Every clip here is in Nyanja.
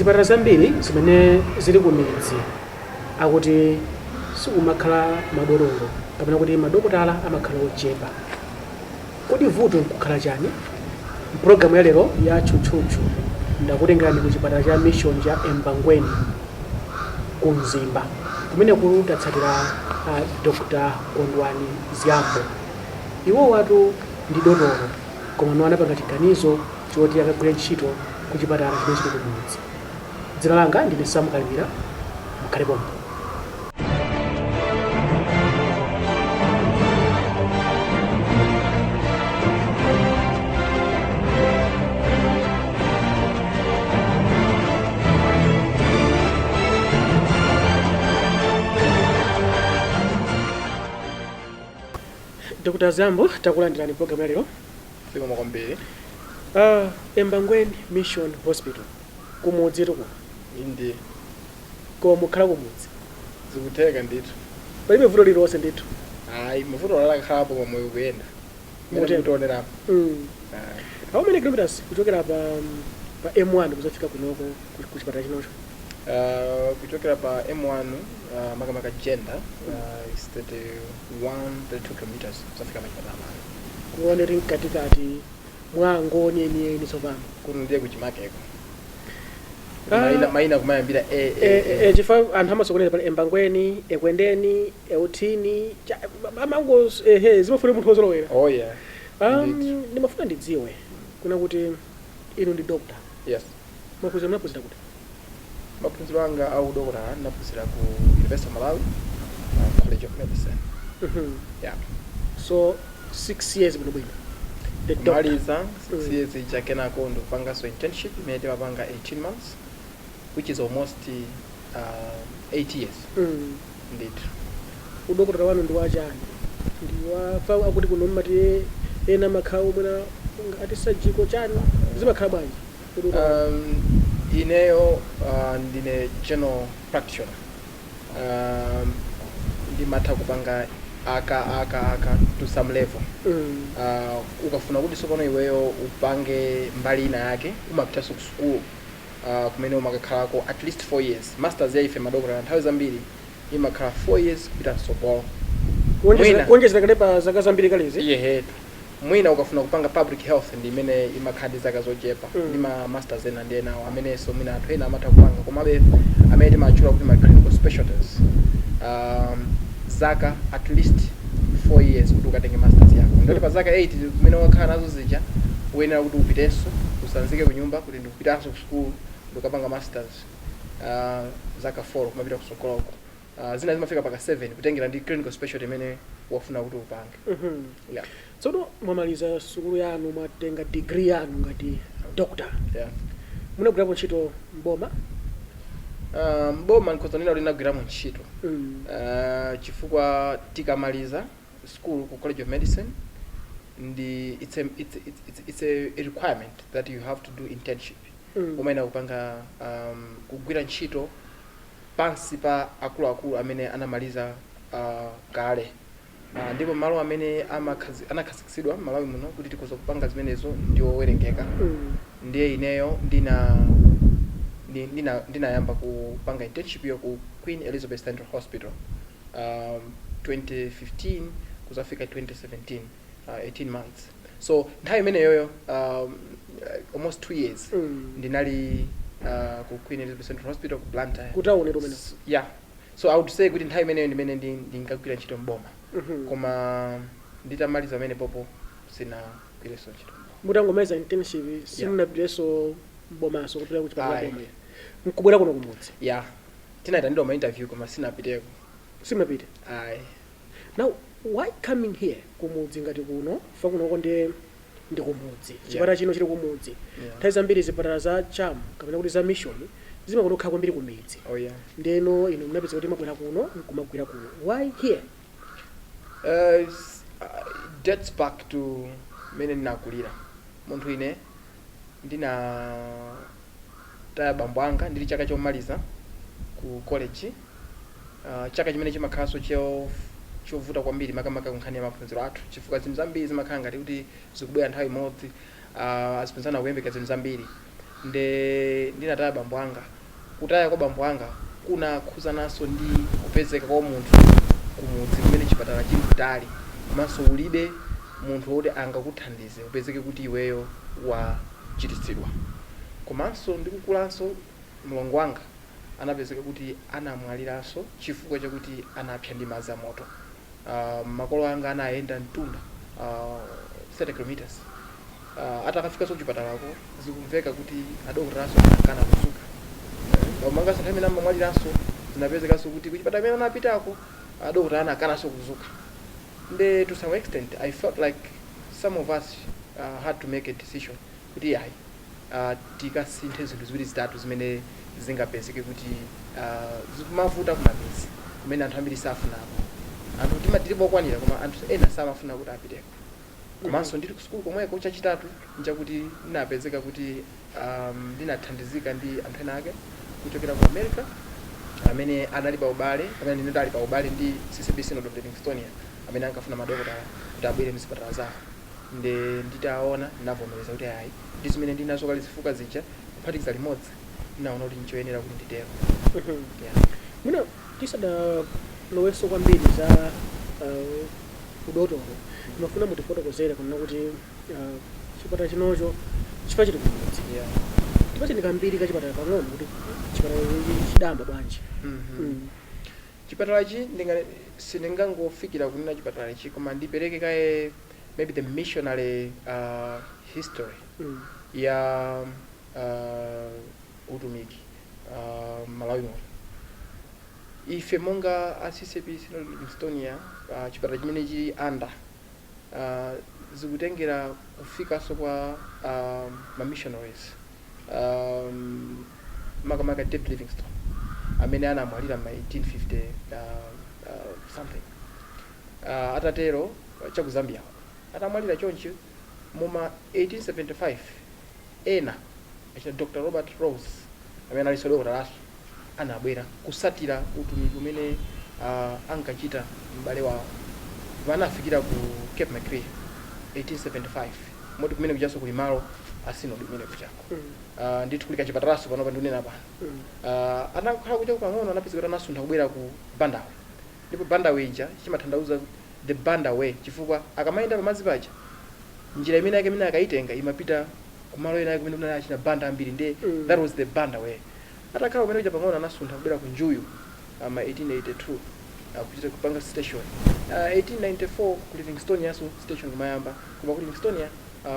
Zipatala zambiri zimene zili kumidzi akuti sikumakhala madotolo kapena kuti madokotala amakhala ochepa. Kodi vuto nkukhala chani? Mpulogalamu ya lero ya Tchutchutchu ndakutengerani ku chipatala cha mission cha Embangweni ku Mzimba kumene tatsatira Dr. Kondwani Zgambo. Iwowatu ndi dotolo komano anapanga chiganizo choti akagwire ntchito ku chipatala chimene chili kumudzi. Dzina langa ndine Sam Kalimira, mukhale pompo. Dr. Zgambo, takulandirani program ya lero. Zikomo kwambiri. Embangweni Mission Hospital kumudzi kuno. Inde. Koma mukhala kumudzi? Zikutheka ndithu. Palibe vuto lililonse ndithu? Ayi, mavuto akhalapo koma moyo ukuyenda. Mmene mukutionerapo. How many kilometers kuchokera pa M1 kuzafika kunoko ku chipatala chinocho? Kuchokera pa M1, makamaka Jenda, is 31 32 kilometers kuzafika pa chipatala pano. Kuona kuti mkatikati mwa Angoni enieni tsopano. Kuno ndiye kuchimakeko. Maina kumayambira a a. A. Chifukwa anthu amasokoneza pali Embangweni, Ekwendeni, Euthini, amango ehe zimafuna munthu wozolowera. Oh yeah. Indeed. Ndimafuna ndidziwe kuna kuti inu ndi doctor. Yes. Maphunziro munaphunzira kuti? Maphunziro anga a udokotala ndinaphunzira ku University of Malawi, College of Medicine. Yeah. So 6 years bwinobwino. The doctor. Kumaliza 6 years ija, kenako ndikupanganso internship imene timapanga 18 months, which is almost 8 years. Ndithu. Udokotala wanu ndi wachani? Ndi wa fa akuti kuno mmati ena amakhala omwena ati surgical chani, zimakhala bwanji udokotala? Ineyo ndine general practitioner. Ndimatha kupanga aka to some level. Ukafuna kuti tsopano iweyo upange mbali ina yake, umapitanso ku sukulu, kumene umakakhalako at least 4 years. Masters ya ife madokotala nthawi zambiri imakhala 4 years kupita mtsogolo. Kuonjezera kale pa zaka zambiri kalezi. Yehetu. Mwina ukafuna kupanga public health ndi imene imakhala ndi zaka zochepa, ndi ma masters ena ndi enawo amenenso mwina anthu ena amatha kupanga, komabe amene timatchula kuti ma clinical specialties, zaka at least 4 years kuti ukatenge masters yako. Ndoti pa zaka 8 zimene wakhala nazo zija, uyenera kuti upitenso, usanzike ku nyumba kuti ndikupitanso ku school ndikukapanga masters, zaka 4 kumapita kusogoloko. Zina zimafika paka 7 kutengera ndi clinical specialty imene wafuna kuti upange. Yeah. Tsono mwamaliza sukulu yanu, mwatenga degree yanu ngati doctor. Yeah. Munagwirapo ntchito mboma? Mboma ndikhoza kunena kuti ndinagwiramo ntchito, chifukwa tikamaliza school ku College of Medicine ndi it's a requirement that you have to do internship. Umayenera kupanga kugwira ntchito pansi pa akuluakulu amene anamaliza kale, ndipo malo amene anakhazikitsidwa m'Malawi muno kuti tikhoza kupanga zimenezo ndi owerengeka. Ndiye ineyo ndinayamba kupanga internship yo ku Queen Elizabeth Central Hospital, 2015 kuzafika 2017, 18 months. So nthawi imeneyoyo, almost 2 years, ndinali ku Queen Elizabeth Central Hospital ku Blantyre. Kutawuni kumene. Yeah, so I would say kuti nthawi imeneyo ndimene ndinkagwira ntchito mboma. Koma nditamaliza pamene popo sinagwirenso ntchito mboma. Mutangomaliza internship simunapitirenso mbomaso kupita ku chipatala? Ayi. Boma nkubwera kuno kumudzi? Yeah, tinayitanidwa ma interview koma sinapiteko. Simunapite? Ayi. Now why coming here kumudzi ngati kuno? Fa kunoko ndi kumudzi, chipatala chino chili kumudzi. Nthawi zambiri zipatala za CHAM kapena kuti za mission zimakonda kukhala kwambiri kumidzi. Oh yeah. Ndeno inu munapeza kuti mwabwera kuno nkumagwira kuno, why here? It dates back to mmene ndinakulira. Munthu ine ndinataya bambo anga ndili chaka chomaliza ku college, chaka chimene chimakhalanso chovuta kwambiri makamaka ku nkhani ya maphunziro athu, chifukwa zinthu zambiri zimakhala ngati kuti zikubwera nthawi imodzi, aziphunzana kuyembekeza zinthu zambiri. Nde ndinataya bambo anga. Kutaya kwa bambo anga kunakhuzananso ndi kupezeka kwa munthu kumudzi kumene chipatala chili kutali, komanso ulibe munthu woti angakuthandize, upezeke kuti iweyo wachiritsidwa. Komanso ndikukulanso, mlongo wanga anapezeka kuti anamwaliranso chifukwa chakuti anapsa ndi madzi amoto. Makolo anga anayenda mtunda 30 kilometers. Atakafikanso kuchipatalako, zikumveka kuti adokotalanso anakana kuzuka. Umanganso nthawi imene amamwaliranso, zinapezekanso kuti kuchipatala imene anapitako adokotala anakananso kuzuka. Nde to some extent I felt like some of us had to make a decision kuti ayi, tikasinthe zinthu ziwiri zitatu zimene zingapezeke kuti zikumavuta kumamidzi kumene anthu ambiri safunako. Anthu timatilipo okwanira, koma anthu ena samafuna kuti apiteko. Komanso ndili ku sukulu komweko, chachitatu nchakuti ndinapezeka kuti ndinathandizika ndi anthu ena ake kuchokera ku America amene anali pa ubale, amene ndinali pa ubale ndi CCAP Synod of Livingstonia, amene ankafuna madokotala kuti abwere mzipatala zawo. Nde nditaona, ndinavomereza kuti ayi, ndi zimene ndinazo kale, zifukwa zija kuphatikiza limodzi, ndinaona kuti nchoyenera kuti nditero. Yeah. Mwina tisadalowenso kwambiri za udotolo, ndimafuna mutifotokozere kunena kuti chipatala chinocho chifukwa chili kumudzi, tipatseni kambiri kachipatala pang'ono, kuti chipatala ichi chidayamba bwanji? Chipatalachi sindingangofikira kunena chipatala ichi, koma ndipereke kaye maybe the missionary history ya utumiki Malawi muno. Ife monga a CCAP Synod Livingstonia, chipatala chimene chili under, zikutengera kufikanso kwa ma missionaries, makamaka David Livingstone amene anamwalira ma 1850 something. Atatero chaku Zambia, atamwalira chonchi muma 1875, ena achina Dr Robert Rose amene analinso dokotalaso anabwera kusatira utumiki umene ankachita m'bale wawo. Anafikira ku Cape Maclear 1875, moti kumene kuchaso kuli malo a synod kumene kuchako. Ndithu kuli kachipatalaso panopa ndikunena pano. Anakhala kucha pang'ono, anapeza kuti anasuntha kubwera ku Bandawe. Ndipo Bandawe ija chimatanthauza the Banda Way, chifukwa akamayenda pamadzi paja, njira imene yake imene akayitenga imapita kumalo ena ake kumene kunali achina Banda ambiri. Ndi that was the Banda Way. Atakhala kumene kuja pang'ono, anasuntha kubwera ku Njuyu ma 1882, kuchita kupanga station. 1894 ku Livingstonia so station kumayamba, koma ku Livingstonia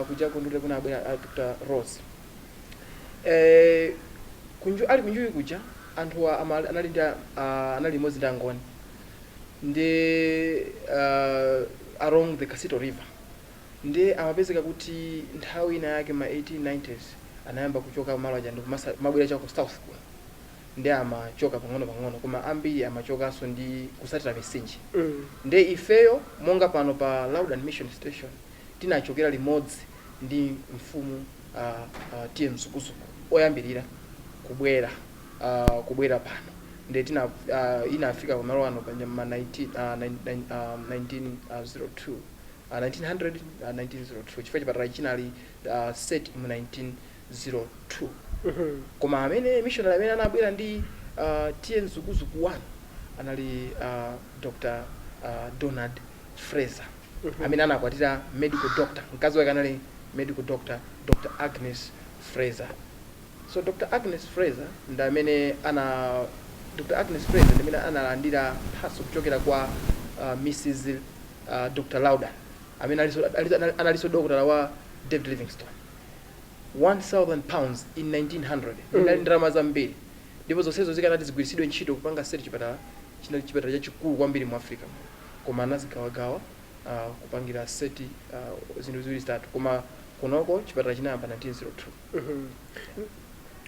kujako ndikuti kunabwera Dr Rose. Ali kunjuyu kuja, anthu anali ndi anali limodzi ndi Angoni ndi along the Kasito River. Ndi amapezeka kuti nthawi ina yake ma 1890s anayamba kuchoka malo aja ndi kumabwera cha ku south kuno. Ndi amachoka pang'ono pang'ono, koma ambiri amachokanso ndi kusatira mitsinje. Nde ifeyo monga pano pa Loudon Mission Station tinachokera limodzi ndi mfumu T/A Mzukuzuku oyambirira kubwera pano. Nde tina inafika pamalo ano pa ma 19, 1902, 1900, 1902, chifukwa chipatala chinali set mu 1902. Koma amene missionary amene anabwera ndi T/A Mzukuzuku 1 anali Dr Donald Fraser, amene anakwatira medical doctor. Mkazi wake anali medical doctor, Dr Agnes Fraser. So Dr Agnes Fraser ndi amene ana Dr Agnes Fraser ndi amene analandira mphatso kuchokera kwa Mrs Dr Loudon, amene analinso dokotala wa David Livingstone, £1000 in 1900. Inali ndalama zambiri, ndipo zonsezo zikanati zigwiritsidwe ntchito kupanga set chipatala. Chinali chipatala chachikulu kwambiri mu Africa muno, koma anazigawagawa kupangira set zinthu ziwiri zitatu. Koma kunoko chipatala chinayamba 1902.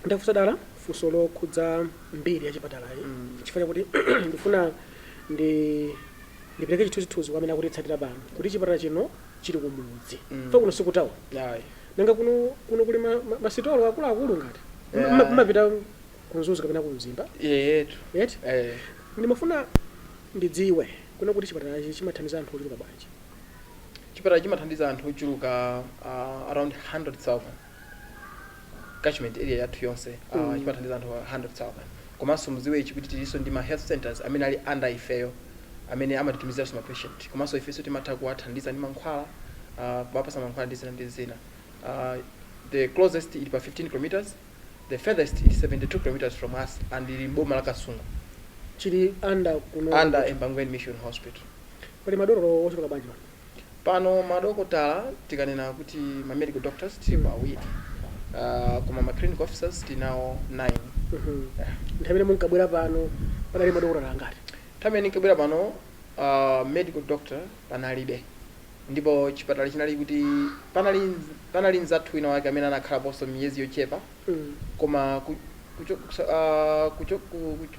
Ndafunsa dala funso lokhudza mbiri ya chipatalayi chifukwa chakuti ndifuna ndipereke chithunzithunzi kwa amene akutitsatira pano kuti chipatala chino chili kumudzi. Fa kuno sikutawa. Ayi. Nanga kuno kuli masitolo akuluakulu ngati mmapita ku Mzuzu kapena ku Mzimba? Yetu. Eti? Eh. Ndimafuna ndidziwe kuno kuti chipatalachi chimathandiza anthu ochuluka bwanji? Chipatala chimathandiza anthu ochuluka around 100,000. Catchment area yathu yonse chimathandiza anthu 100,000. Komanso muziwe ichi, kuti tilinso ndi ma health centers amene ali under ifeyo, amene amatitumiziranso ma patient, komanso ifenso timatha kuwathandiza ndi mankhwala, kuwapasa mankhwala ndi zina ndi zina. The closest ili pa 15 kilometers, the furthest is 72 kilometers from us and ili mboma la Kasungu. Chili under kuno? Under Embangweni Mission Hospital. Pali madotolo ochuluka bwanji pano? Pano madokotala, tikanena kuti ma medical doctors, tilipo awiri, koma ma clinical officers tinawo 9. Yeah. Nthawi imene munkabwera pano padali madokotala angati? Nthawi imene ndinkabwera pano, medical doctor panalibe, ndipo chipatala chinali kuti panali mzathu wina wake amene anakhalaponso miyezi yochepa, koma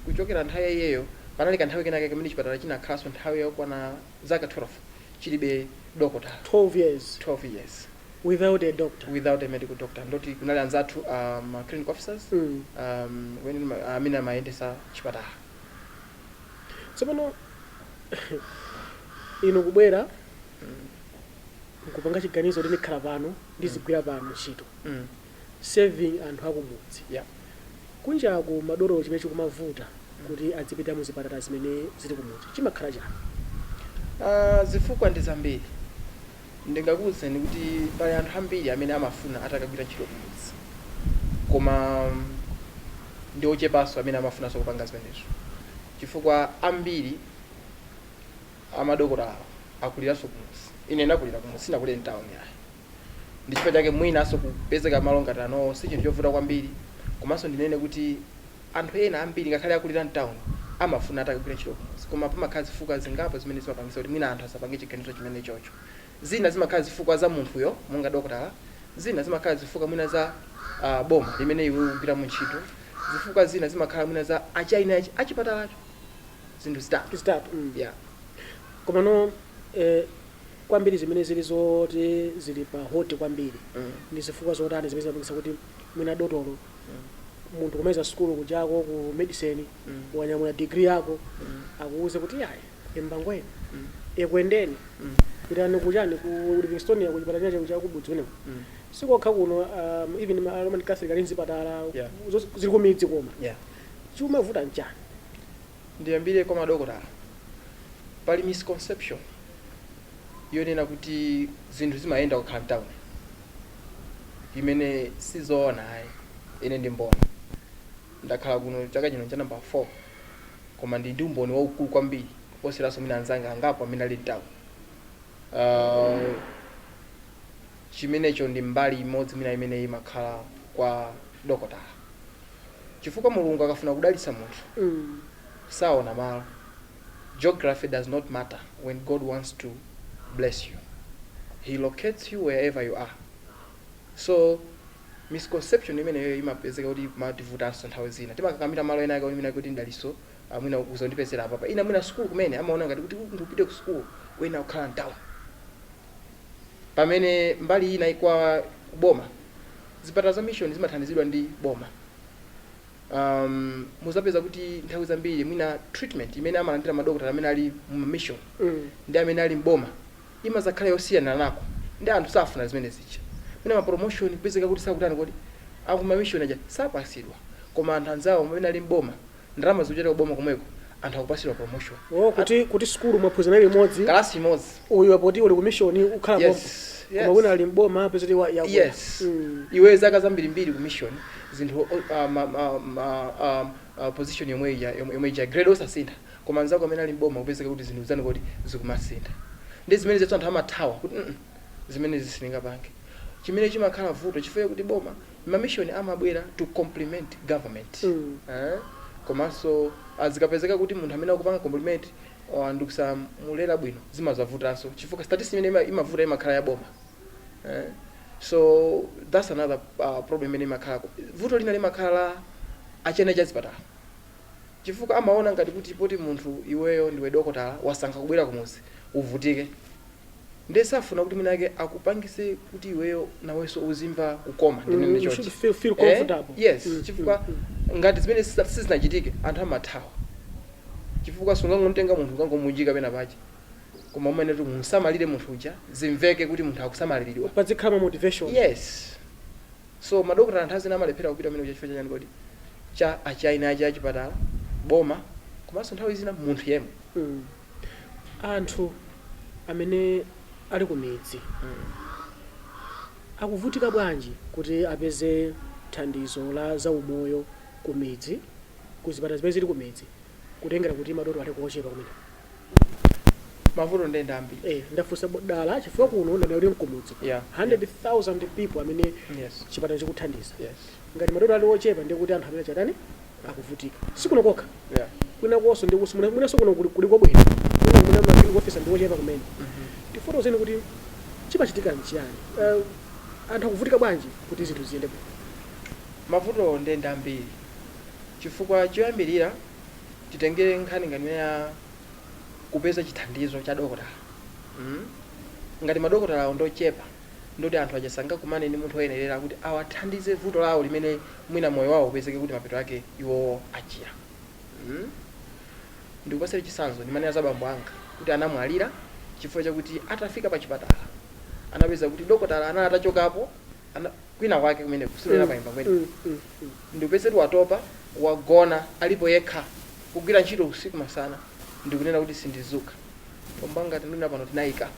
kuchokera nthawi iyeyo panali kanthawi kenake kamene chipatala chinakhalanso nthawi yokwana zaka 12 chilibe dokotala. 12 years? 12 years. Without a doctor? Without a medical doctor. Ndoti kunali anzathu, clinical officers, amene amayendesa chipatala. Tsopano inu kubwera nkupanga chiganizo kuti ndikhala pano, ndizigwira pano ntchito, serving anthu akumudzi. Kunjaku madotolo chimene chikumavuta kuti adzipita muzipatala zimene zili kumudzi chimakhala chani? Zifukwa ndi zambiri. Ndingakuwuzeni kuti pali anthu ambiri amene amafuna atakagwira ntchito kumudzi, koma ndi ochepanso amene amafunanso kupanga zimenezo, chifukwa ambiri amadokotala akuliranso kumudzi. Ine ndakulira kumudzi, sinakulire mtown yayi. Ndi chifukwa chake mwinanso kupezeka malo ngati anowo si chinthu chovuta kwambiri. Komanso ndinene kuti anthu ena ambiri, ngakhale akulira mtown, amafuna atakagwira ntchito kumudzi, koma pamakhala zifukwa zingapo zimene zimapangisa kuti mwina anthu asapange chiganizo chimene chocho. Zina zimakhala zifukwa za munthuyo monga dokotala, zina zimakhala zifukwa mwina za boma limene iwe ukugwiramo ntchito, zifukwa zina zimakhala mwina za achaina achipatalacho. Zinthu zitatu. Zitatu. Yeah. Komano kwambiri zimene zili zoti zili pa hot kwambiri ndi zifukwa zotani zimene zimapangisa kuti mwina dotolo, munthu kumeza sukulu kujako ku medicine, wanyamula degree yako, akuuze kuti yayi, Embangweni, Ekwendeni, pitani kuchani, ku Livingstonia, kuchipatala china cha kubudzi kumeneko? Sikokha kuno, even ma Roman Catholic ali mzipatala zili kumidzi, koma chimavuta nchani? Ndiyambire kwa madokotala. Pali misconception yonena kuti zinthu zimayenda kukhala mtown, imene sizoona ayi. Ine ndi mboni, ndakhala kuno chaka chino cha number 4, koma ndi umboni waukulu kwambiri kuposeranso mwina anzanga angapo amene ali mtown. Chimenecho ndi mbali imodzi mwina imene imakhala kwa dokotala, chifukwa Mulungu akafuna kudalitsa munthu saona malo. Geography does not matter. When God wants to bless you, he locates you wherever you are. So misconception imeneyo imapezeka kuti mativutanso nthawi zina, timakakamira malo ena ake mwina kuti ndaliso mwina uzondipezera apapa. Ina mwina sukulu kumene amaona ngati kuti munthu upite ku sukulu wena kukhala mtown, pamene mbali ina ikwa kuboma, zipatala za mission zimathandizidwa ndi boma. Muzapeza kuti nthawi zambiri mwina treatment imene amalandira madokotala amene ali mu mission ndi amene ali mboma imazakhala yosiyana nako, ndi anthu safuna zimene zija. Mwina ma promotion kupezeka kuti sakutani kodi, akuma mission aja sapasidwa, koma anthu anzawo amene ali mboma, ndalama zikuchokera kuboma komweko, anthu akupasidwa promotion. Oh, kuti sukulu mwaphunzira limodzi, kalasi imodzi, uyu apoti uli ku mission ukhala yes. koma wina ali mboma pezoti yakwera. Yes. Iwe zaka zambirimbiri ku mission, zinthu ma, position yomwe ija, yomwe ija, grade osasintha, koma anzako amene ali mboma kupezeka kuti zinthu zani kodi zikumasintha. Ndi zimene zetu anthu amathawa kuti zimene zisilingapange. Chimene chimakhala vuto, chifukwa kuti boma, ma mission amabwera to complement government. Eh? Komanso azikapezeka kuti munthu amene akupanga complement ndikusamulera bwino, zimazavutanso, chifukwa statistic imene imavuta imakhala ya boma, eh? So that's another problem imene imakhala. Vuto lina limakhala la achene cha zipatala, chifukwa amaona ngati kuti poti munthu iweyo ndiwe dokotala, wasankha kubwera kumuzi uvutike, ndiye safuna kuti mwina akupangise kuti iweyo nawenso uzimva kukoma. Ndinene You chonchi. should feel comfortable. Yes, chifukwa ngati zimene sizinachitike, anthu amathawa, chifukwa sungangomutenga munthu ungangomunjika pena pache, koma umene kuti musamalire munthu uja, zimveke kuti munthu akusamaliridwa. Pazikhala ma motivation. Yes. So madokotala nthawi zina amalephera kupita kumene chifukwa chachani kodi? Cha achina achi achipatala, boma, komanso nthawi zina munthu yemwe. Anthu amene ali ku midzi akuvutika bwanji kuti apeze thandizo la zaumoyo ku midzi, ku zipatala zimene zili ku midzi, kutengera kuti madotolo ali kochepa kumene? Mavuto ndenda ambiri. Ndafunsa dala chifukwa kuno ndamene kuti mkumudzi 100,000 people amene chipatala chikuthandiza. Ngati madotolo ali ochepa, ndiye kuti anthu amene chatani, akuvutika. Sikuno kokha, kwina konso ndi mwinanso kuno kuli kwabwino, mwina kumene ma clinical officer ndi ochepa kumene. Tifotokozeni kuti chimachitika nchiyani, anthu akuvutika bwanji kuti zinthu ziyende bwino? Mavuto ndenda ambiri, chifukwa choyambirira titengere nkhani ngati ya kupeza chithandizo cha dokotala. Ngati madokotala awo ndochepa, ndoti anthu aja sangakumane ndi munthu woyenerera kuti awathandize vuto lawo limene mwina moyo wawo upezeke kuti mapeto ake iwowo achira. Ndikupasire chitsanzo, ndimanena za bambo anga kuti anamwalira chifukwa chakuti atafika pa chipatala anapeza kuti dokotala anali atachokapo kwina kwake kumene kusilera payimba kumene. Ndikupeza kuti watopa, wagona alipo yekha, kugwira ntchito usiku masana, ndikunena kuti sindizuka pomba ngati ndina pano tinayika.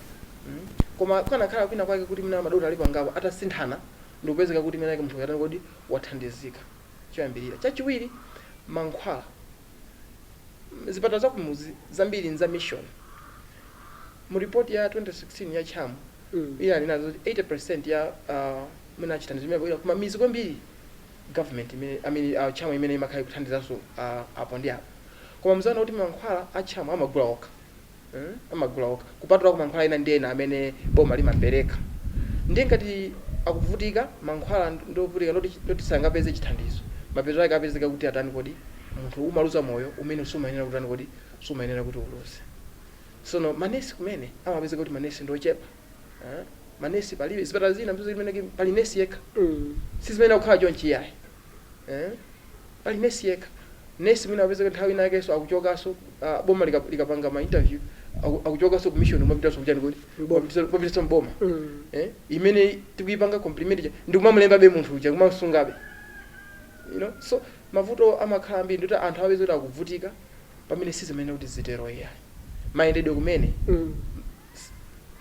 Koma kanakhala kwina kwake kuti mina madokotala alipo angapo atasinthana, ndikupezeka kuti menake munthu yatani kodi, wathandizika. Choyambirira. Chachiwiri, mankhwala. Zipatala zakumuzi zambiri nza mission. Mu report ya 2016 ya CHAM ili anena zoti 80% ya mwina chithandizo imene ila kuma mizi kwambiri, government imene, I mean, CHAM imene imakhala ikuthandizanso apo ndi apo, koma muzaona kuti mankhwala a CHAM amagula okha, Amagula okha, kupatula ku mankhwala ena ndi ena amene boma limapereka. Ndiye ngati akuvutika mankhwala ndovutika, ndoti sangapeze chithandizo, mapeto ake apezeka kuti atani kodi? Munthu umaluza moyo umene sumayenera kutani kodi, sumayenera kuti uluze. Sono manesi kumene amapezeka kuti manesi ndochepa, eh? Manesi palibe. Zipatala zina mpeza imene pali nesi yekha. Sizimene kukhala chonchi iyayi, eh? Pali nesi yekha, nesi mwina apezeka nthawi ina yakenso akuchokanso, boma likapanga ma interview, akuchokanso ku mission kumapitanso kuchani kodi? Mboma. Kumapitanso mboma. Eh? Imene tikuyipanga compliment ija ndikumamulembabe munthu uja, kumamusungabe. So mavuto amakhala ambiri, ndikuti anthu apeza kuti akuvutika pamene sizimene kuti zitero iyayi. Mayendedwe kumene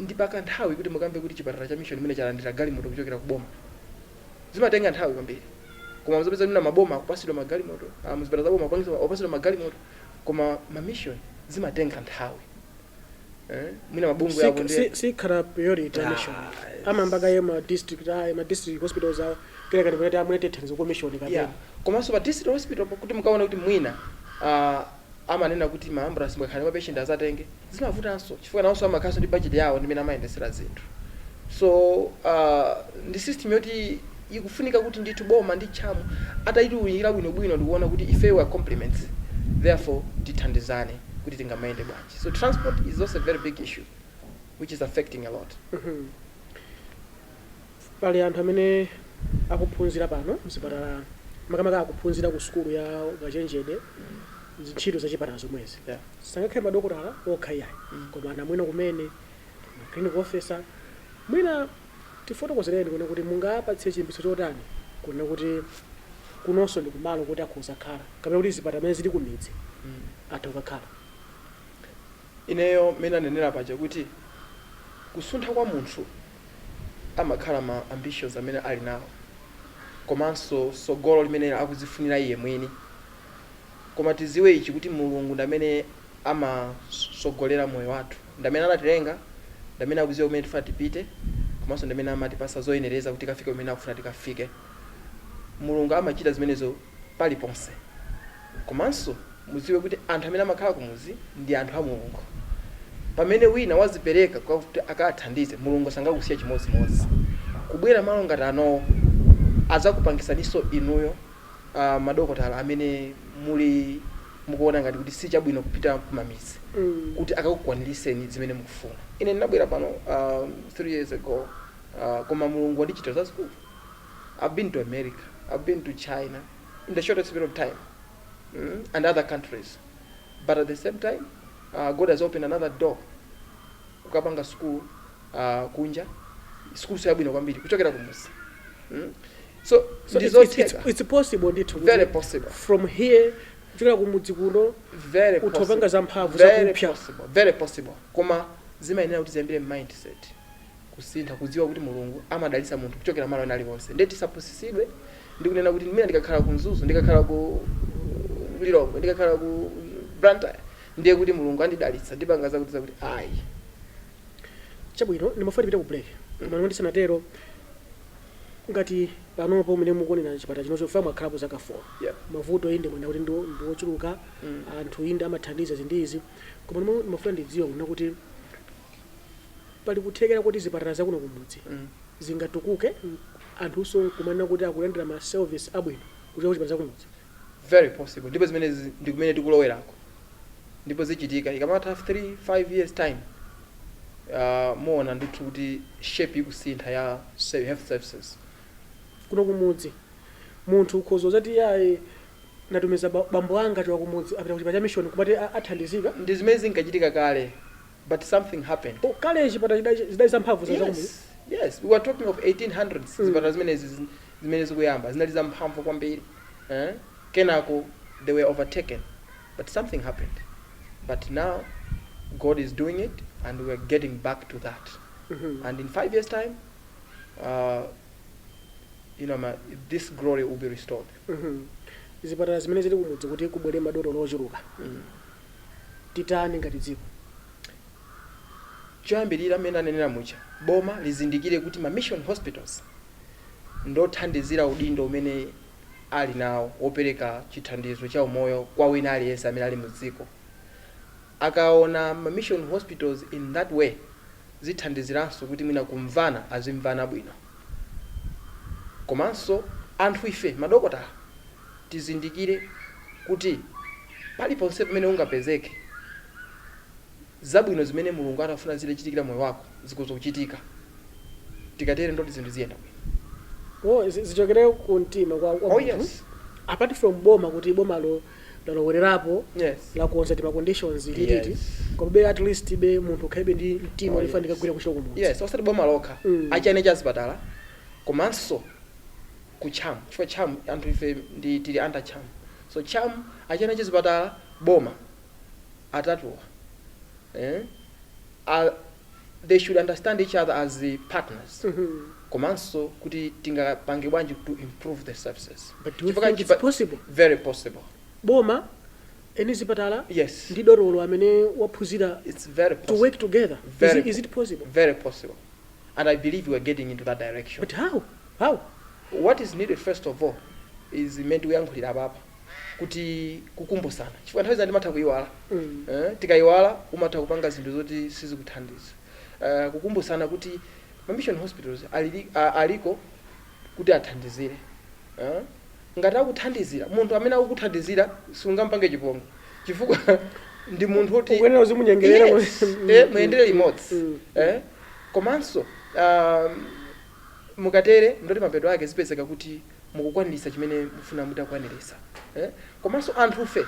ndi pakanthawi kuti mukamve kuti chipatala cha mission imene chalandira galimoto kuchokera ku boma, zimatenga nthawi kwambiri. Koma muzapeza mina maboma akupasidwa magalimoto, muzipatala za boma akupasidwa magalimoto, koma ma mission zimatenga nthawi, eh? Mwina mabungwe apo ndiye Sikhala priority ya mission. Amamba kaye ma district, ayi, ma district hospitals awo, kena kati kuti amwene tithandizo ku mission kapena. Yeah, komanso pa district hospital kuti mukaona kuti mwina amanena kuti ma ambulance mukakhala ma patient azatenge, zimavutanso chifukwa nawonso amakhalanso ndi budget yawo ndimene amayendesera zinthu. So ndi system yoti ikufunika kuti ndithu boma ndi CHAM atayitiwunikira bwinobwino ndikuona kuti ife we are complements, therefore tithandizane kuti tingamayende bwanji. So transport is also a very big issue which is affecting a lot. Pali anthu amene akuphunzira pano mzipatala, makamaka akuphunzira ku sukulu ya ukachenjede ntchito zachipatala zomwezi. Sangakhale madokotala okha iyayi, koma anamwino kumene, ma clinical officer. Mwina tifotokozereni kuona kuti mungapatse chilimbikitso chotani kuona kuti kunonso ndi kumalo kuti akhoza khala, kapena kuti zipatala zimene zili ku midzi atha kukakhala. Ineyo mmene anenera paja kuti kusuntha kwa munthu amakhala ma ambitions amene ali nawo komanso sogolo limene akuzifunira iye mwini. Koma tiziwe ichi kuti Mulungu ndi amene amasogolera moyo wathu, ndi amene anatilenga, ndi amene akuziwa kumene tifuna tipite, komanso ndi amene amatipasa zoyenereza kuti tikafike kumene akufuna tikafike. Mulungu amachita zimenezo paliponse. Komanso muziwe kuti anthu amene amakhala kumuzi ndi anthu a Mulungu. Pamene wina wazipereka kuti akathandize, Mulungu sangakusiya chimodzimodzi. Kubwera malo ngati anowo adzakupangisaninso inuyo, madokotala amene muli mukuona ngati kuti si chabwino kupita kumamizi, kuti akakukwaniriseni zimene mukufuna. Ine ndinabwera pano 3 years ago, koma Mulungu wandichitira zazikulu. I've been to America, I've been to China in the shortest period of time, and other countries. But at the same time, God has opened another door kukapanga school kunja, school yabwino kwambiri kuchokera kumuzi. So So ndizotheka. it's possible ndithu kuti Very possible. from here, kuchokera kumudzi kuno, Very utha possible. kupanga zamphamvu, Very zakupsa. possible, very possible, koma zimayenera kuti ziyambire mindset kusintha, kudziwa kuti Mulungu amadalitsa munthu kuchokera malo ena aliwonse. Ndiye tisapusisidwe ndikunena kuti mina ndikakhala ku Mzuzu, ndikakhala ku Lilongwe, ndikakhala ku Blantyre, ndiye kuti Mulungu andidalitsa, ndipanga zakuti zakuti, ayi. Chabwino, ndimafuna tipite ku break, koma mm. Ndisanatero, ngati panopo mene mukuonera chipatala chinocho, fa mwakhalapo zaka 4, mavuto inde mwina kuti ndi ochuluka, anthu inde amathandiza zindizi, koma ndimafuna ndidziwe kunena kuti pali kuthekera kuti zipatala zakuno kumudzi zingatukuke, anthunso nkumanena kuti akulandira ma service abwino kuchoka kuchipatala zakumudzi? Very possible, ndipo zimene ndi kumene tikulowerako, ndipo zichitika ikamatha 3 5 years time. Muona ndithu kuti shape ikusintha ya health services. Kuno kumudzi munthu ukhoza zati, yayi, natumiza bambo anga choka kumudzi, apita kuchipatala cha mission, kumati athandizika. Ndi zimene zinkachitika kale, but something happened. Oh, kale chipatala chidali zamphamvu za zakumudzi? Yes, we were talking of 1800s. Zipatala zimenezi zimene zikuyamba zinali zamphamvu kwambiri, eh? Kenako they were overtaken, but something happened. But now God is doing it and we are getting back to that. And in 5 years time, this glory will be restored. Zipatala zimene zili kumudzi, kuti kubwere madotolo ochuluka, titani ngati dziko? Choyambirira, mmene anenera mucha, boma lizindikire kuti ma mission hospitals ndothandizira udindo umene ali nawo wopereka chithandizo cha umoyo kwa wina aliyense amene ali mu dziko. Akaona ma mission hospitals in that way, zithandiziranso kuti mwina kumvana azimvana bwino. Komanso anthu ife madokotala tizindikire kuti paliponse pamene ungapezeke, zabwino zimene Mulungu atafuna zitachitikira moyo wako zikuza kuchitika. Tikatere ndoti zinthu ziyenda bwino. Oh, zichokere ku mtima kwa munthu. Yes. Apart from boma, kuti bomalo lalowererapo, lakonza tima conditions tititi, komabe at least be munthu ukhalibe ndi mtima ulifa ndikagwira kuchita kumudzi. Yes, osati boma lokha, achane cha zipatala komanso ku CHAM, chifukwa CHAM, anthu ife ndi tili under CHAM. So CHAM, achane cha zipatala, boma, atatuwa, eh? They should understand each other as the partners, komanso kuti tingapange bwanji to improve the services. But do you Chifukwa think it's possible? Very possible. Boma, eni zipatala, Yes. ndi dotolo amene waphunzira It's very to possible. work together, Very is it possible? Very possible, and I believe we are getting into that direction. But how? What is needed first of all is imene tikuyankhulira apapa, kuti kukumbusana, chifukwa nthawi zina timatha kuyiwala. Eh, tikayiwala umatha kupanga zinthu zoti sizikuthandiza. Kukumbusana kuti ma mission hospitals aliko kuti athandizire, eh? Ngati akuthandizira, munthu amene akukuthandizira sungampange chipongwe, chifukwa ndi munthu woti ukuyenera uzimunyengerera. Yes, eh, muyendere limodzi. Eh, komanso mukatere ndoti mapeto ake zipezeka kuti mukukwanirisa chimene mufuna mutakwanirisa, eh? Komanso anthufe,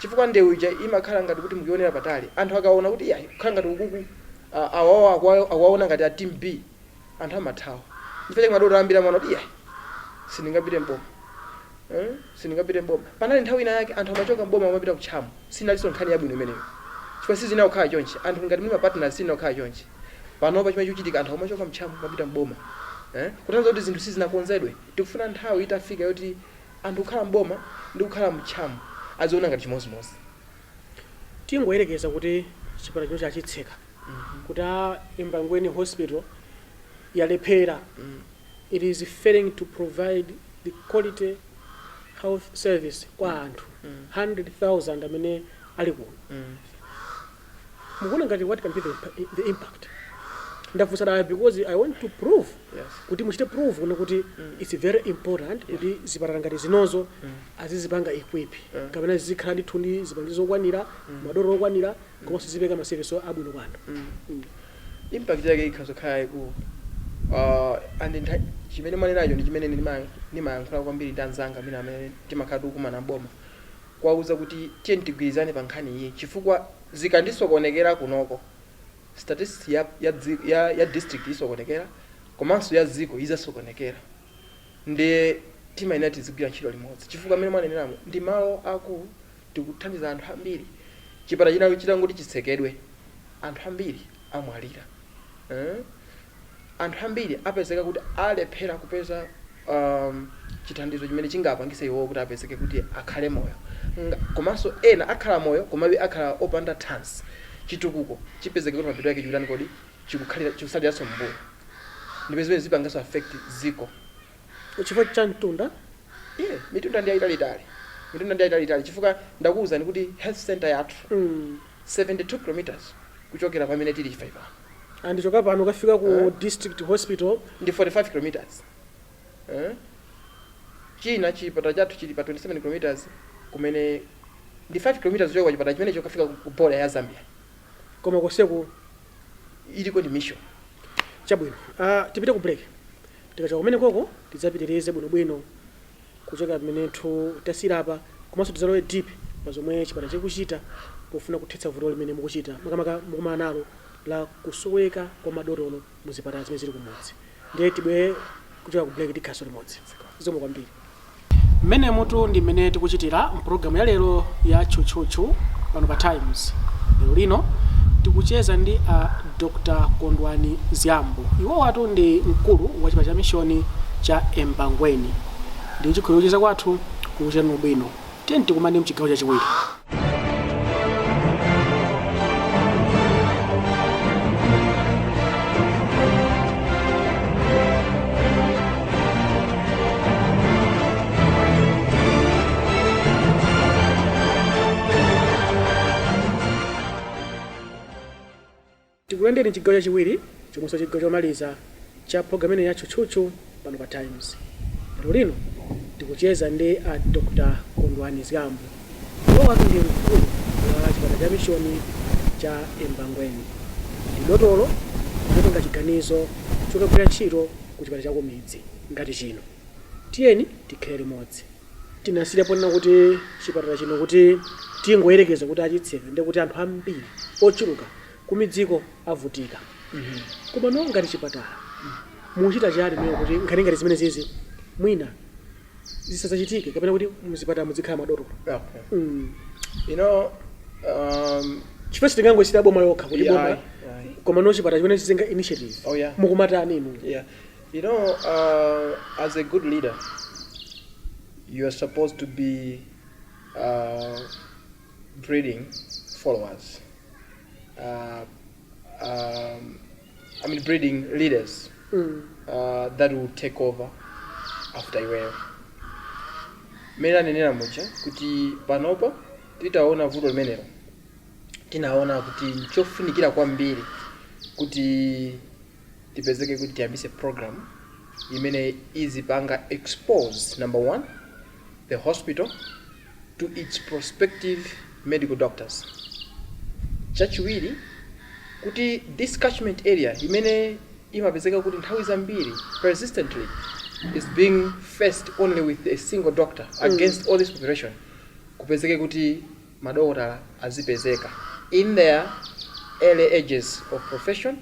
chifukwa ndewu ija imakhala ngati kuti mukuyionera patali, anthu akaona kuti iya, kukhala ngati ukuku, awawa akuwaona ngati a team B, anthu amathawa. Chifukwa chake madotolo ambiri amaona kuti iya, sindingapite mboma, eh? Sindingapite mboma. Panali nthawi ina yake anthu amachoka mboma amapita ku CHAM. Sinalinso nkhani yabwino imeneyo, chifukwa sizina kukhala chonchi. Anthu ngati muli ma partners, sizina kukhala chonchi. Panopa chimene chikuchitika, anthu amachoka m'CHAM amapita mboma, eh? Kutanthauza kuti zinthu sizinakonzedwe. Tikufuna nthawi itafika yoti anthu kukhala mboma ndi kukhala m'CHAM aziona ngati chimozimozi. Tingoyerekeza kuti chipatala chino chachitseka, kuti a Embangweni Hospital yalephera, it is failing to provide the quality health service kwa anthu 100,000 amene ali kuno, mukuona ngati what can be the impact? Ndafunsa dala because I want to prove kuti muchite prove kuno kuti it's very important kuti zipatala ngati zinozo azizipanga equip, kapena zizikhala ndithu ndi zipangizo zokwanira, madotolo okwanira, komanso zipereka ma service abwino kwa anthu. Impact yake ikhazokhala yayikulu. And chimene mwanenacho ndi chimene ndimayankhula kwambiri ndi anzanga amene timakhala tikukumana mboma, kuwauza kuti tiye tigwirizane pa nkhani iyi, chifukwa zikandisokonekera kunoko, statistics ya district isokonekera, komanso ya dziko izasokonekera. Ndiye timayenera tizigwira ntchito limodzi, chifukwa amene mwaneneramo ndi malo akulu, tikuthandiza anthu ambiri. Chipatala china chitangoti chitsekedwe, anthu ambiri amwalira, eh? Anthu ambiri apezeka kuti alephera kupeza chithandizo chimene chingapangise iwo kuti apezeke kuti akhale moyo. Komanso ena akhala moyo komabe akhala opanda thanzi. Chitukuko chipezeke kuti mapeto yake chikutani kodi? Chikukhalira chikusaliranso mbuyo, ndipo zimene zipanganso affect dziko. Chifukwa cha mtunda? Yeah, mitunda ndi yayitalitali, mitunda ndi yayitalitali, chifukwa ndakuwuzani kuti health center yathu 72 kilometers kuchokera pamene tili ife pano. Andichoka pano kafika ku district hospital ndi 45 kilometers, eh? China chipatala chathu chili pa 27 kilometers, kumene ndi 5 kilometers kuchoka pa chipatala chimene chokafika ku border ya Zambia. Koma konseku iliko ndi mission. Chabwino, tipite ku break. Tikachoka kumene koko tidzapitirize bwinobwino kuchoka pamene tasiyira apa, komanso tidzalowe deep pa zomwe chipatala chikuchita pofuna kuthetsa vuto limene mukuchita, makamaka mukumana nalo la kusoweka kwa madotolo muzipatala zimene zili kumudzi. Ndiye tibwere kuchoka ku break, tikhaso limodzi. Zikomo kwambiri. Mmene mutu ndi mmene tikuchitira mpulogalamu ya lero ya Tchutchutchu pano pa Times. Lero lino tikucheza ndi a Dr Kondwani Zgambo. Iwowatu ndi mkulu wa chipatala cha mishoni cha Embangweni. Ndi chikhulupiriro kucheza kwathu kukuchitani bwino. Tiyeni tikumane mchigawo chachiwiri. Tikulandireni chigawo chachiwiri chomwenso chigawo chomaliza cha program imene ya Tchutchutchu pano pa Times. Lero lino tikucheza ndi a Dr Kondwani Zgambo. Iwowatu ndi mkulu wa chipatala cha mishoni cha Embangweni. Ndi dotolo anatenga chiganizo chokagwira ntchito ku chipatala cha kumidzi ngati chino. Tiyeni tikhale limodzi. Tinasiyira ponena kuti chipatala chino, kuti tingoyerekeza kuti achitseka, ndiye kuti anthu ambiri ochuluka kumidziko avutika. Koma no, ngati chipatala muchita chani mweyo kuti nkhani ngati zimene zizi mwina zisadzachitike, kapena kuti muzipatala muzikhala madotolo? Okay. Chifukwa sitingangosiyira boma yokha kuti boma, koma no, chipatala chimene chitenga initiative. Oh, yeah. Mukumatani inu? Yeah. As a good leader, you are supposed to be breeding followers. I mean, breeding leaders that will take over after iweyo. Mmene anenera muja kuti panopo titaona vuto limenelo, tinaona kuti nchofunikira kwambiri kuti tipezeke kuti tiyambise program imene izipanga expose, number one, the hospital to its prospective medical doctors. Chachiwiri, kuti this catchment area imene imapezeka kuti nthawi zambiri persistently is being faced only with a single doctor against all this population, kupezeke kuti madokotala azipezeka in their early ages of profession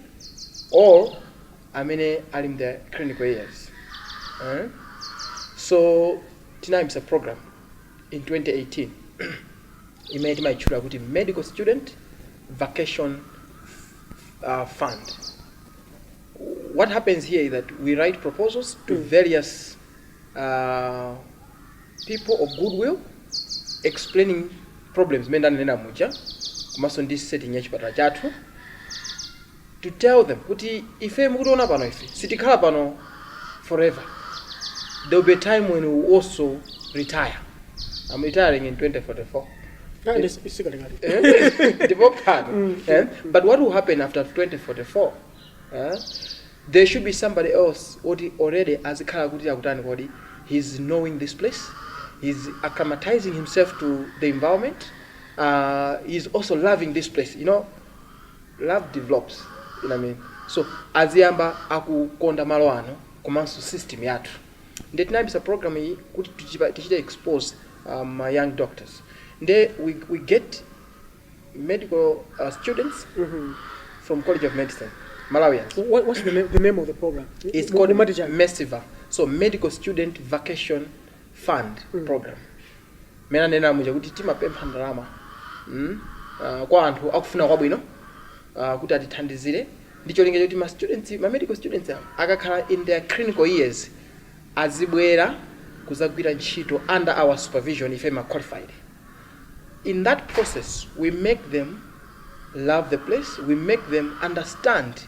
or amene ali in their clinical years, eh? So tinayambisa program in 2018 imene timayitchula kuti Medical Student Vacation Fund. What happens here is that we write proposals to various people of goodwill explaining problems zimene ndanenera muja, komanso ndi setting ya chipatala chathu, to tell them kuti ife mukutiona pano, ife sitikhala pano forever. There will be a time when we will also retire. I'm retiring in 2044. Ah, sikalekale. Ndipo pano, eh? But what will happen after 2044, eh? There should be somebody else woti already azikhala kuti akutani kodi, he's knowing this place, he's acclimatizing himself to the environment, he's also loving this place. Love develops, you know what I mean? So aziyamba akukonda malo ano komanso system yathu. Nde tinayambisa program iyi kuti tichite expose young doctors. Nde we get medical students from College of Medicine, Malawians. What's the name of the program? It's called Mumati chani? MESIVA. So Medical Student Vacation Fund Program, mene anena muja kuti timapempha ndalama kwa anthu akufuna kwabwino kuti atithandizire ndi cholinga choti ma students, ma medical students awo akakhala in their clinical years azibwera kuzagwira ntchito under our supervision, ife ma qualified. In that process, we make them love the place, we make them understand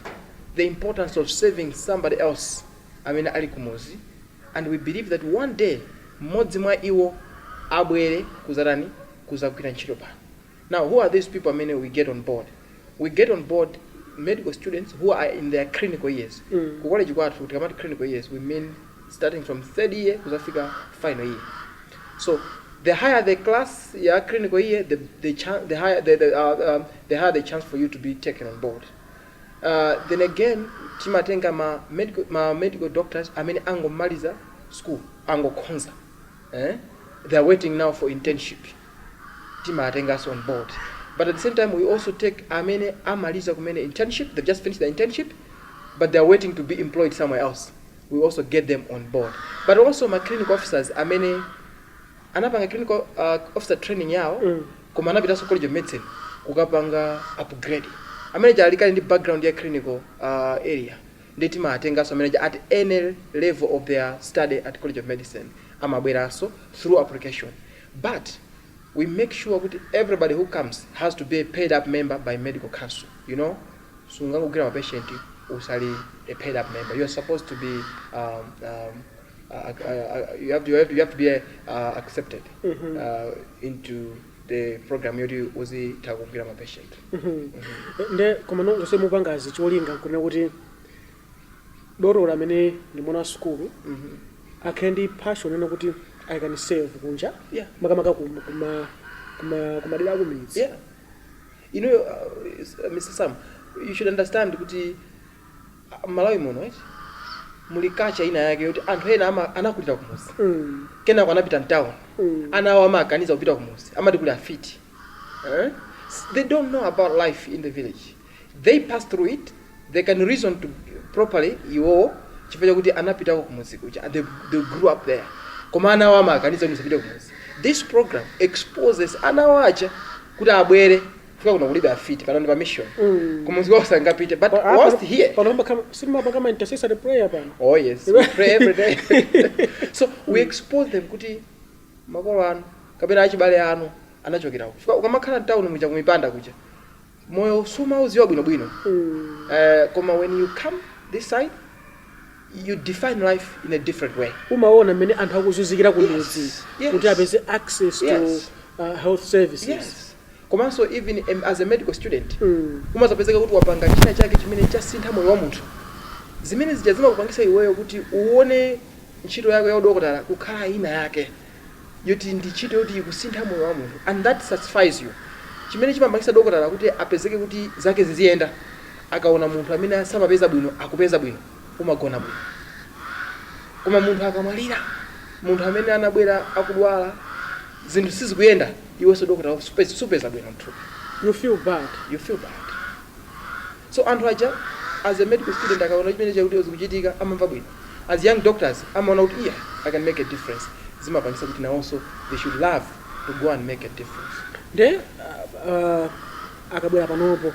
the importance of saving somebody else amene ali kumuzi, and we believe that one day mmodzi mwa iwo abwere kuzatani, kuzagwira ntchito pano. Now, who are these people amene we get on board? We get on board medical students who are in their clinical years. Ku college kwathu, tikamati clinical years, we mean starting from third year kuzafika final year. So the higher the class ya clinical year, the higher the higher the chance for you to be taken on board. Then again, timatenga ma medical doctors amene angomaliza school, angokhonza, eh? They are waiting now for internship, timatenganso on board. But at the same time, we also take amene amaliza kumene internship, they've just finished their internship but they are waiting to be employed somewhere else. We also get them on board. But also ma clinical officers amene anapanga clinical officer training yawo koma anapitanso College of Medicine kukapanga upgrade, amene ali kale ndi background ya clinical area, ndi timatenganso amene at any level of their study at College of Medicine amabweranso through application. But we make sure kuti everybody who comes has to be a paid up member by Medical Council. Sungangogwira ma patient usali a paid up member. You are supposed to be you have to be accepted into the program yoti uzitha kugwira ma patient. Nde koma no zonse mupangazi, cholinga nkunena kuti dotolo amene ndi mwana wa sukulu akhale ndi passion ena kuti I can save kunja, makamaka kumadera akumidzi. Yeah, Mr. Sam, you should understand kuti Malawi muno, right, muli culture ina yake yoti anthu ena anakulira kumuzi, kenako anapita mtown. Ana awo amakaniza kupita kumuzi, amati kuli afiti, eh? They don't know about life in the village. They pass through it, they can reason to properly iwowo chifukwa chakuti anapitako kumuzi kuja and they grew up there, koma ana awo amakaniza kuti musapite kumuzi. This program exposes ana awo aja kuti abwere fika kuno, kulibe afiti pano, ndi pa mission. Kumuzi kwawo sangapite, but whilst here Pano simapanga ma intercessory prayer pano? Oh yes, we pray every day. So we expose them kuti makolo anu kapena achibale anu anachokera uko. Chifukwa ukamakhala mtown muja, kumipanda kuja, moyo sumauziwa bwinobwino. Koma when you come this side, you define life in a different way. Umaona mmene anthu akuzunzikira kumidzi kuti apeze access to health services. Yes, komanso even as a medical student, umazapezeka kuti wapanga china chake chimene chasintha moyo wa munthu. Zimene zija zimakupangisa iweyo kuti uone ntchito yako ya udokotala kukhala ina yake yoti ndi ntchito yoti ikusintha moyo wa munthu, and that satisfies you. Chimene chimapangisa dokotala kuti apezeke kuti zake ziziyenda, akaona munthu amene samapeza bwino akupeza bwino, umagona bwino. Koma munthu akamwalira, munthu amene anabwera akudwala, zinthu sizikuyenda, iwenso dokotala supeza bwino mthupi. You feel bad. You feel bad. So anthu aja, as a medical student, akaona chimene chakuti zikuchitika, amamva bwino. As young doctors, amaona kuti yeah, I can make a difference. Zimapangisa kuti nawonso they should love to go and make a difference. Nde akabwera panopo,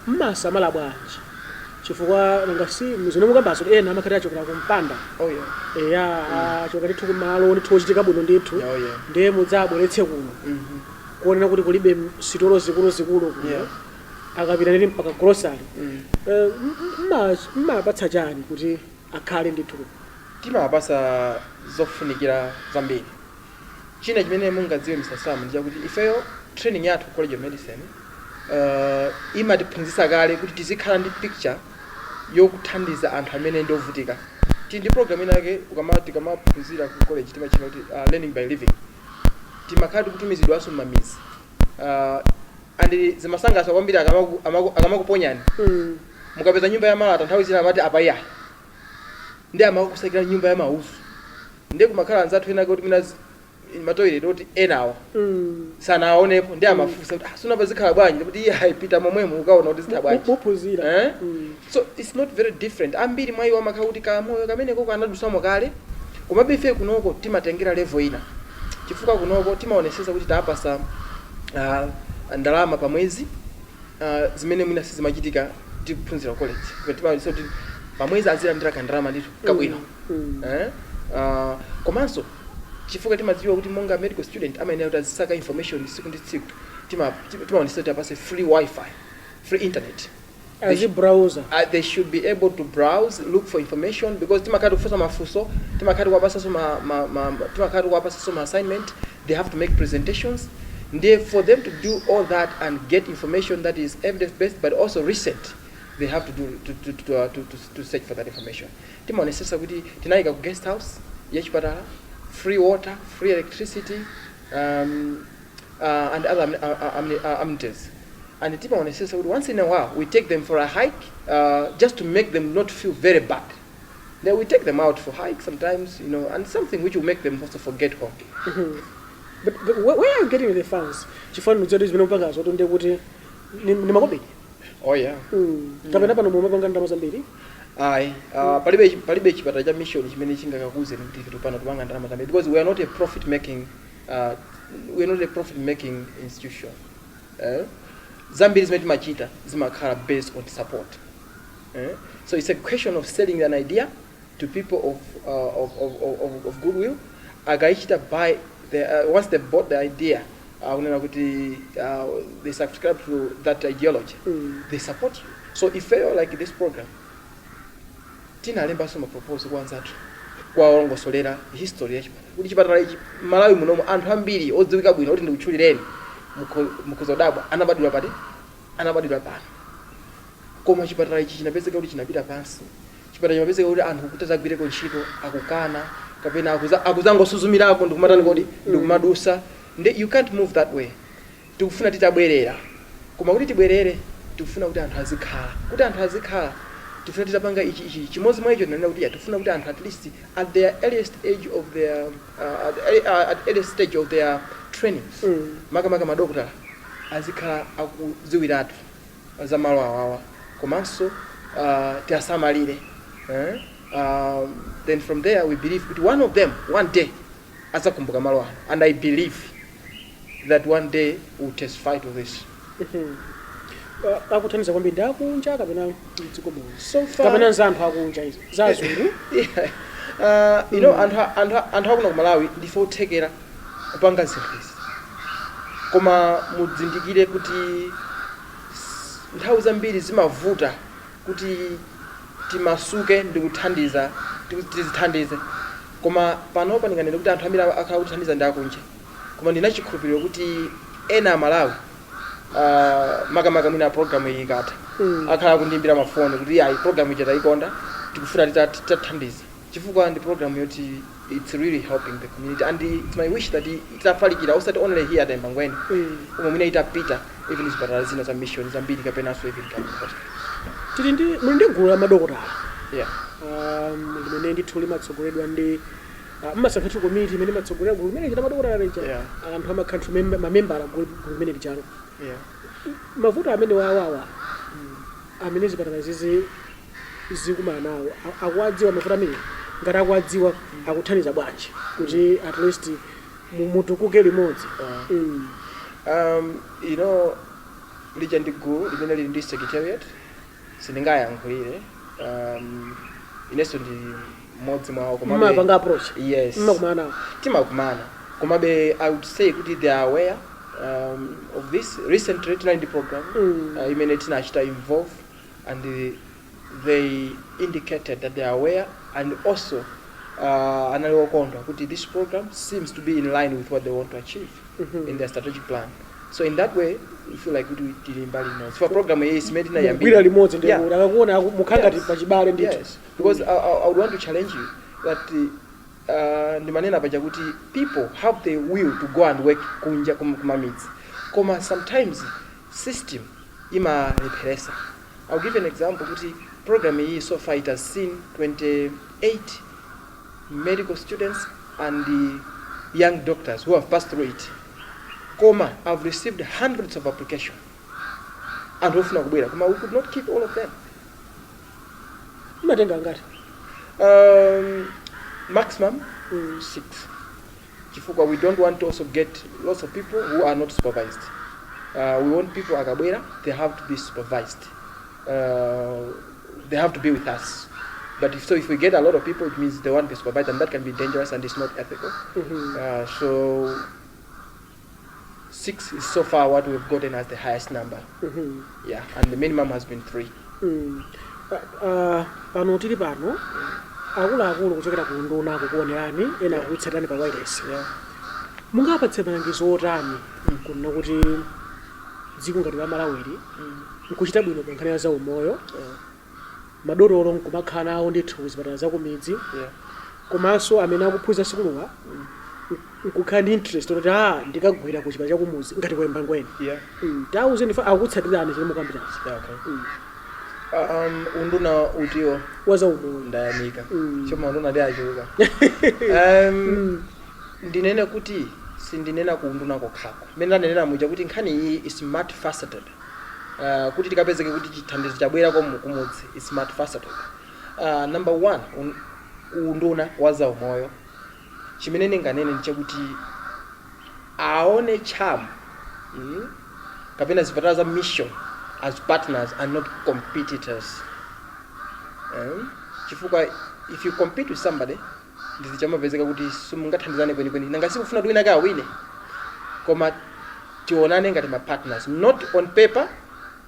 mmasamala bwanji? Chifukwa nanga si zimene mukambazo, ena amakhati achokera kumpanda. Oh yeah. Eya, achoka ndithu kumalo ndithu ochitika bwino ndithu. Oh yeah. Ndiye mudzabweretse kuno, kuonera kuti kulibe sitolo zikuluzikulu kuno, akapita nditi mpaka grocery. Mmapatsa chani kuti akhale ndithu kuno? Timapasa zofunikira zambiri. China chimene mungadziwe, Mr. Sam, ndi chakuti ifeyo training yathu ku College of Medicine imatiphunzitsa kale kuti tizikhala ndi picture yokuthandiza anthu amene ndi ovutika. Tili ndi program inake, tikamaphunzira ku college timachina kuti learning by living. Timakhala tikutumizidwanso m'mamizi and zimasangalatsa kwambiri akamakuponyani. Mukapeza nyumba ya malata, nthawi zina amati apa iyayi, ndi amakusakira nyumba ya mauzu. Ndiye kumakhala anzathu ena kuti mina Matoilet oti enawo sanaonepo, ndi amafunsa kuti, "Ah, sunapa zikhala bwanji?" Kuti iye ayipita momwemo, ukaona kuti zikhala bwanji. Muphunzira. Eh? So it's not very different. Ambiri mwa iwo amakhala kuti kamoyo kameneko kanadusamo kale. Komabe ife kunoko timatengera level ina, chifukwa kunoko timaonesesa kuti tapasa ndalama pa mwezi, zimene mwina sizimachitika tikuphunzira college. Timaonesa kuti pamwezi azilandira kandalama ndithu kabwino. Eh? Komanso chifukwa timadziwa kuti monga medical student amayenera kuti azisaka information tsiku ndi tsiku, timaonesa kuti apase free WiFi, free internet. Azibrowser. They should be able to browse, look for information, because timakhala kufunsa mafunso, timakhala kuwapasaso ma assignment, they have to make presentations. Ndiye for them to do all that and get information that is evidence based but also recent, they have to do to search for that information. Timaonesesa kuti tinayika ku guest house yachipatala free water, free electricity, and other amenities. And timaonesesa kuti once in a while we take them for a hike, just to make them not feel very bad. Then we take them out for hike sometimes and something which will make them also forget home. But where are you getting the funds? Chifukwa ndidziwa kuti zimene mupangazo to, ndiye kuti ni makobidi. Oh yeah. Kapena pano mumapanga ndalama zambiri? Ayi, palibe chipatala cha mission chimene chingakakuuzeni kuti ife tupano tupanga ndalama zambiri, because we are not a profit making institution, eh? Zambiri zimene timachita zimakhala based on support, eh? So it's a question of selling an idea to people of goodwill. Akaichita buy the, once they bought the idea, kunena kuti they subscribe to that ideology, they support you. So ifeyo, like this program, tinalembanso maproposal kwa anzathu kuwalongosolera history ya chipatala, kuti chipatala ichi Malawi munomu anthu ambiri odziwika bwino kuti ndikutchulireni mukhozodabwa anabadwira pati, anabadwira pano. Koma chipatala ichi chinapezeka kuti chinapita pansi. Chipatala chimapezeka kuti anthu kuti azagwireko ntchito akukana, kapena akuzangosuzumirako ndikumatani kodi, ndikumadusa. Ndi you can't move that way. Tikufuna titabwerera, koma kuti tibwerere tikufuna kuti anthu azikhala, kuti anthu azikhala tifuna titapanga ichi, ichi. Chimodzi mwa icho tinanena kuti ya, tifuna kuti anthu at least at their earliest age of their at, the early, at earliest stage of their trainings, makamaka madokotala, azikhala akudziwiratu za malo awawa, komanso tiasamalire, eh? Then from there we believe kuti one of them one day azakumbuka malo ano, and I believe that one day we'll testify to this. Akuthandiza kwambiri ndi akunja kapena mdziko muno? So far Kapena za anthu akunja izi, za azungu? Yeah. Anthu akuno ku Malawi ndife othekera kupanga zinthu izi, koma mudzindikire kuti nthawi zambiri zimavuta kuti timasuke ndi kuthandiza, tizithandize. Koma panopa ndinganene kuti anthu ambiri akhala kuthandiza ndi akunja, koma ndina chikhulupiriro kuti ena Amalawi, makamaka mwina program iyi ikatha, akhala kundiimbira mafoni kuti ayi, program ija tayikonda, tikufuna titathandiza, chifukwa ndi program yoti it's really helping the community. And it's my wish that itafalikira, osati only here at Embangweni, koma mwina itapita even zipatala zina za mission zambiri, kapenanso even government hospital. Tili ndi, muli ndi gulu la madokotala limene ndithu limatsogoledwa ndi mmasankhatu committee imene imatsogolera gulu limene la madokotala lija. Anthu amakhala mamembala gulu limene lijalo. Mavuto amene wawawa amene zipatala zizi zikumana nawo, akuwadziwa mavuto amene? Ngati akuwadziwa, akuthandiza bwanji kuti at least mutukuke limodzi? Lija ndi gulu limene lili ndi secretariat, sindingayankhulire. Inenso ndi mmodzi mwawo, komabe Mmapanga approach? Yes. Mmakumana nawo? Timakumana, komabe I would say kuti they are aware of this. Recently tinali ndi program imene tinachita involve, and they indicated that they are aware and also anali okondwa kuti this program seems to be in line with what they want to achieve in their strategic plan. So in that way we feel like kuti tili mbali imodzi for program iyi simene Mugwira tinayambira. limodzi ndi Yeah. kuti akakuona mukhala ngati pachibale ndithu. Yes, because I would want to challenge you that ndimanena paja kuti people have the will to go and work kunja kumamidzi, koma sometimes system imalepheresa. I'll give an example kuti program iyi so far it has seen 28 medical students and Young doctors who have passed through it, koma I've received hundreds of application, anthu ofuna kubwera, koma we could not keep all of them. Mumatenga ngati? Maximum six, chifukwa we don't want to also get lots of people who are not supervised. We want people akabwera, they have to be supervised, they have to be with us. But if we get a lot of people, it means they won't be supervised, and that can be dangerous and it's not ethical. So six is so far what we've gotten as the highest number. Yeah, and the minimum has been three. Pano tili pano, akuluakulu kuchokera ku nduna akukuonerani, ena akukutsatani pa wireless. Mungapatse malangizo otani kunena kuti dziko ngati la Malawiri nkuchita bwino pa nkhani ya zaumoyo, madotolo nkumakhala nawo ndithu zipatala za kumidzi, komanso amene akuphunzira sukuluwa nkukhala ndi interest kuti a ndikagwira ku chipatala chakumudzi ngati ku Embangweni? Tawuzeni, fa akukutsatirani chimene mukambirazi. Yeah, okay. Unduna utiwo? Wa zaumoyo. Ndayamika. Choma unduna ndi achuka. Ndinene kuti sindinena ku unduna kokhako. Mmene ndanenera muja kuti nkhani iyi is multifaceted, kuti tikapezeke kuti chithandizo chabwera kumudzi is multifaceted. Number one, unduna wa zaumoyo, chimene ndinganene nchakuti aone CHAM, kapena zipatala za mission as partners and not competitors, chifukwa if you compete with somebody, ndizichamapezeka kuti simungathandizane kwenikweni. Nanga sikufuna kuti wina ka awine, koma tionane ngati ma partners, not on paper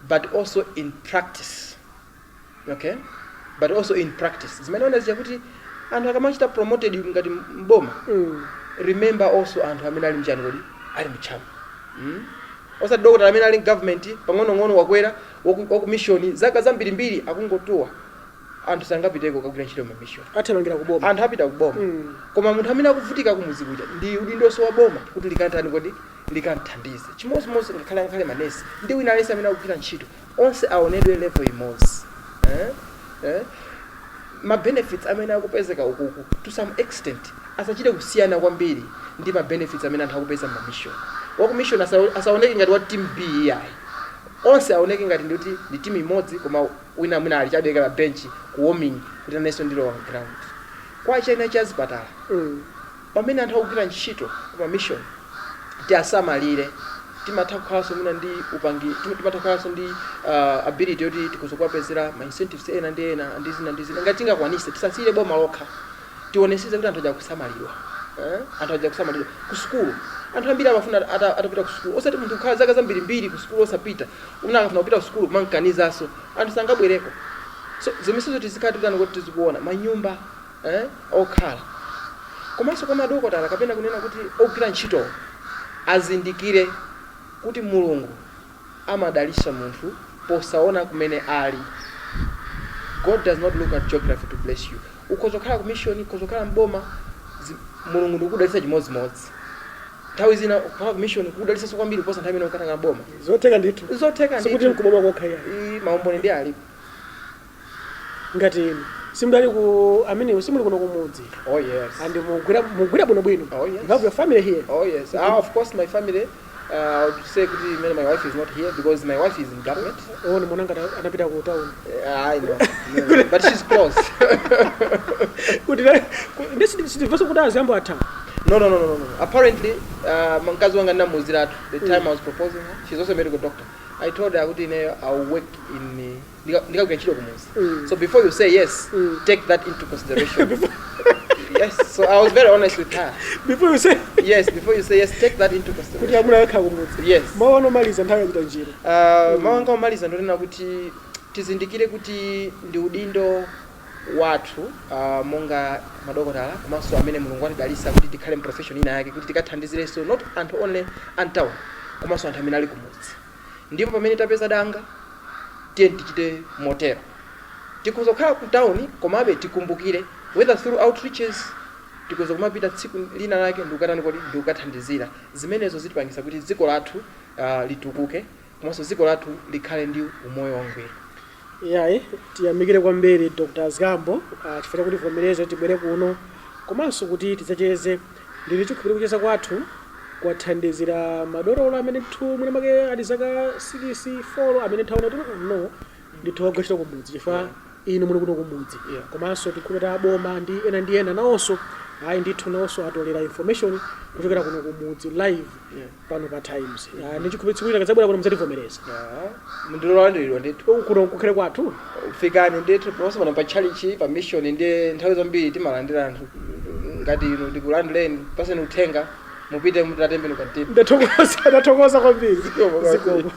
but also in practice, okay? But also in practice, zimene ona zija kuti anthu akamachita promoted ngati mboma, remember also anthu amene ali mchani kodi, ali mu CHAM, Osati dokotala amene ali government pang'onong'ono wakwera, waku mission zaka zambirimbiri akungotuwa, anthu sangapiteko kagwira ntchito ma mission. Athamangira kuboma. Anthu apita kuboma. Koma munthu amene akuvutika kumuzi kuja, ndi udindonso wa boma kuti likantani kodi, likanthandize. Chimodzimodzi ngakhale manesi ndi wina aliyense amene akugwira ntchito, onse aonedwe level imodzi, eh? Eh? Ma benefits amene akupezeka ukuku to some extent asachite kusiyana kwambiri ndi ma benefits amene anthu akupeza ma mission. Waku mission asaoneke ngati wa team B, iyayi. Onse aoneke ngati ndikuti ndi team imodzi, koma wina mwina ali chabe pa bench ku warming kuti anenso ndilowa ground. Kwa china cha zipatala, pamene anthu akugwira ntchito kuma mission, tiasamalire. Timatha kukhalanso mwina ndi upangi, timatha kukhalanso ndi ability yoti tikhoza kuwapezera ma incentives ena ndi ena ndi zina ndi zina ngati tingakwanise. Tisasiyire boma lokha, tioneseze kuti anthu aja kusamalidwa, eh? Anthu aja kusamalidwa ku sukulu. Anthu ambiri amafuna atapita ku sukulu, osati munthu kukhala zaka zambirimbiri ku sukulu osapita, una akafuna kupita ku sukulu kumankanizaso, anthu sangabwereko. So zimenezo tizikhala tikutani kuti tizikuona manyumba, eh, okhala, komanso kwa madokotala kapena kunena kuti ogwira ntchito azindikire kuti Mulungu amadalitsa munthu posaona kumene ali. God does not look at geography to bless you. Ukhoza kukhala ku mission, ukhoza kukhala mboma, Mulungu ndikudalitsa chimodzimodzi. Nthawi zina kukhala ku mission kukudalitsanso kwambiri kuposa nthawi imene ukakhala mboma. Zotheka ndithu. Zotheka. Sikuti ndithu. Nkuboma kokha iya. Maumboni ndi alipo. Ngati inu simudali ku amene simuli kuno kumudzi Oh yes. and mugwira bwinobwino. Oh, yes. You have your family here. Oh yes. Ah, of course, my family. I would say kuti many, my wife is not here because my wife is in government. Oh, nimona ngati anapita ku town. I know, no, but she's close. Kuti ndi sitimvanso kuti aziyambo atha. No. Apparently, mkazi wanga ndinamuuziratu the time I was proposing her. She's also a medical doctor. I told her kuti ineyo I'll work in ndikagwira ntchito kumuzi. So before you say yes, take that into consideration. Yes. So I was very honest with her. Before you say Yes, before you say yes, take that into kuti consideration. amuna akhala kumudzi. Yes. Mawu anomaliza, nthawi yachita njira. Mawu anga omaliza ndonena kuti tizindikire kuti ndi udindo wathu, monga madokotala komanso amene Mulungu atidalitsa kuti tikhale mu profession ina yake, kuti tikathandizirenso not anthu only antown komanso anthu amene ali kumudzi. Ndipo pamene tapeza danga, tiye tichite motero. Tikhoza kukhala ku town, komabe tikumbukire, whether through outreaches, tikhoza kumapita tsiku lina lake ndikukatani kodi, ndikukathandizira. Zimenezo zitipangisa kuti dziko lathu litukuke komanso dziko lathu likhale ndi umoyo wangwiro. Yayi, tiyamikire kwambiri Dr. Zgambo, chifukwa chakuti vomereze tibwere kuno komanso kuti tidzacheze. Ndili chikhulupiriro kucheza kwathu kwathandizira madotolo amene ndithu mwina make ali zaka 6 4 amene nthaona kuti no, ndithu wagwachita kumudzi chifukwa inu muli kuno kumudzi. Komanso tikhulupirira aboma ndi ena ndi ena nawonso, ayi ndithu, nawonso atolera information kuchokera kuno kumudzi live pano pa Times. Ah, ndi chikhulupiriro kuti kadzabwera kuno mudzativomereza. Yeah. Ndilolandiridwa ndithu. Kuno kukhale kwathu. Fikani ndithu ponse pano pa tchalichi, pa mission, ndiye nthawi zambiri timalandira anthu ngati inu. Ndikulandireni, paseni uthenga, mupite mutatembenuka mtima. Ndathokoza, ndathokoza kwambiri. Zikomo kwambiri. Zikomo.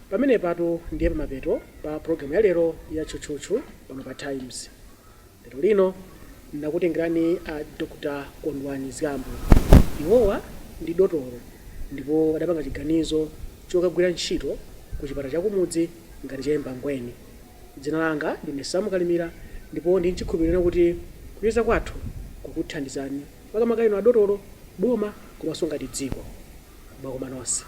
Pamene pato ndiye pamapeto pa programu ya lero ya Tchutchutchu pano pa Times. Lero lino ndakutengerani a Dr Kondwani Zgambo. Iwowa ndi dotolo ndipo adapanga chiganizo chokagwira ntchito ku chipatala chakumudzi ngati cha Embangweni. Dzina langa ndine Samu Kalimira ndipo ndi nchikhulupiriro kuti kucheza kwathu kukuthandizani, makamaka inu adotolo, boma komanso ngati dziko. Mwakoma nonse.